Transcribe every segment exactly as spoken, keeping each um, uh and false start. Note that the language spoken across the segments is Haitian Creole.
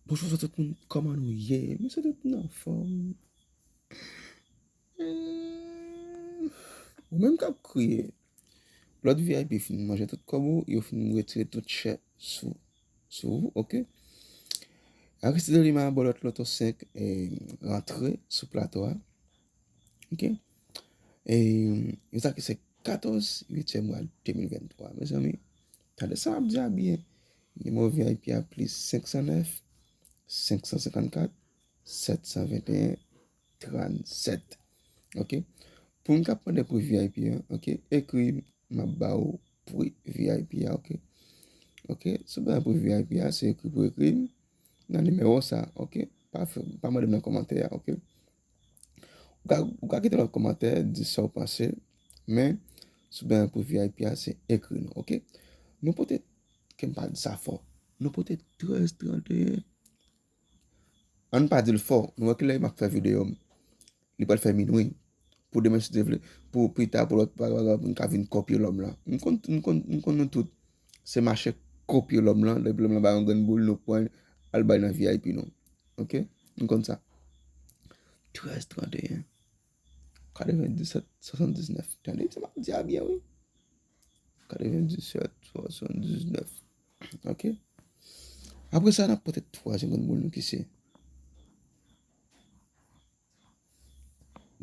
Bonjou tout moun, kòman nou ye? Mesye, tout moun anfòm? Hmm. Ou menm k ap kriye. Lòt V I P fin manje tout kòb ou, yo fin retire tout chè sou, sou ou, oke? Aristide Lima ba w lòt loto senk, e, rantre sou plato a. Oke? E, yo sa ki se katòz uityèm mwa de mil venntwa, mezanmi. Tande sa m ap di a byen. Nimewo V I P a plis senk san nèf, senk san senkannkat, sèt san venteyen, trannsèt. Oke? Pou moun k ap mande pri V I P an, oke, ekri m, m ap ba ou pri V I P a, oke? Oke? Si w bezwen pri V I P a, se ekri pou ekri m nan nimewo sa, oke? Pa fè, pa mande m nan kòmantè a, oke? Ou ka, ou ka kite lòt kòmantè, di sa w panse, men si w bezwen pou V I P a, se ekri nou, oke? Nou pote, ke m pa di sa fò, nou pote trèz tranteyen. Ann pa di l fò, nou wè kilè m ap fè videyo m. Li pral fè minwi. Pou demen, si Dye vle. Pou pita, pou lòt, pa, pa, pa, pou n ka vin kopye lòm lan. M konn, m konn, m konn nou tout. Se mache kopye lòm lan. Depi lòm lan ba yon grenn boul, nou pran l, al bay nan V I P nou. Oke? M konn sa. Trèz tranteyen. Katrevendisèt swasanndiznèf. Tande, sa m ap di a byen, wi. Katrevendisèt swasanndiznèf. Oke? Apre sa, n ap pote twazyèm grenn boul nou ki se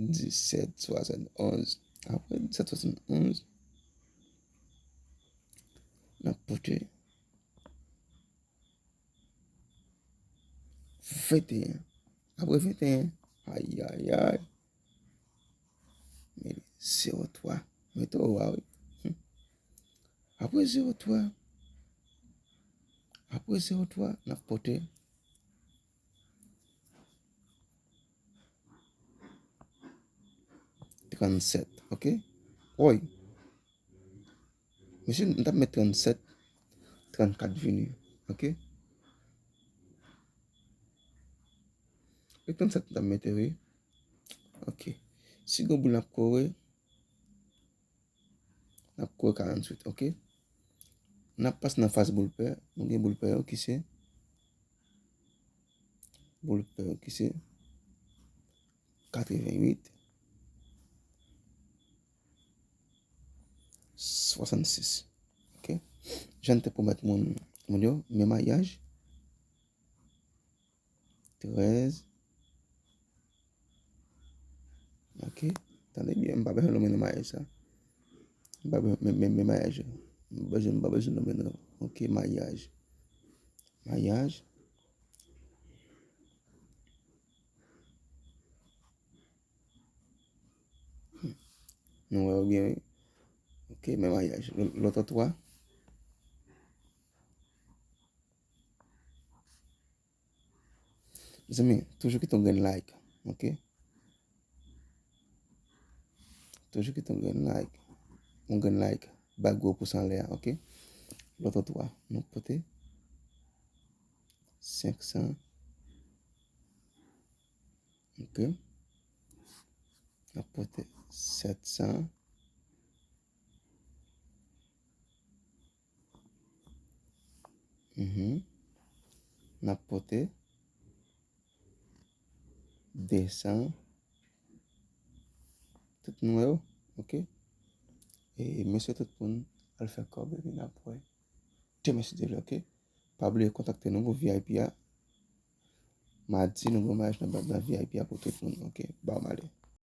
disèt swasannonz. Apre disèt swasannonz, n ap pote venteyen. Apre venteyen, ayayay. Men zewo twa. Mete w a wi. Hmm. Apre zewo twa, apre zewo twa, n ap pote trannsèt, oke? Woy. Mesye, m t ap met trannsèt, trannkat vini, oke? E trannsèt m t ap mete, wi. Oke. Si gon boul n ap kore, n ap kore karantuit, oke? N ap pase nan faz boul pè. Nou gen boul pè yo ki se, boul pè yo ki se katrevenuit, swasannsis. Oke? Jan te pwomèt moun, moun yo, men maryaj. Trèz. Oke. Tande byen, m pa bezwen nonmen nan maryaj sa. M pa bezwen, men, men, men maryaj yo. M pa bezwen, m pa bezwen nonmen nan. Oke, maryaj. Maryaj. Hmm. Nou wè yo byen, wi. Oke, men maryaj. Lò-, lòt twa. Mezanmi, toujou kite yon grenn like, oke? Toujou kite yon grenn like. Yon grenn like. Ba gwo pous anlè a, oke? Lòt twa, nou pote senk san. Oke? N ap pote sèt san. Mhm. N ap pote de san. Tout nou wè yo, oke? E mesye tout moun al fè kòb epi n ap wè. Demen si Dye vle, oke? Pa bliye kontakte nou pou V I P a. Madi, nou gen maryaj nan, nan V I P a pou tout moun, oke? Ba m ale.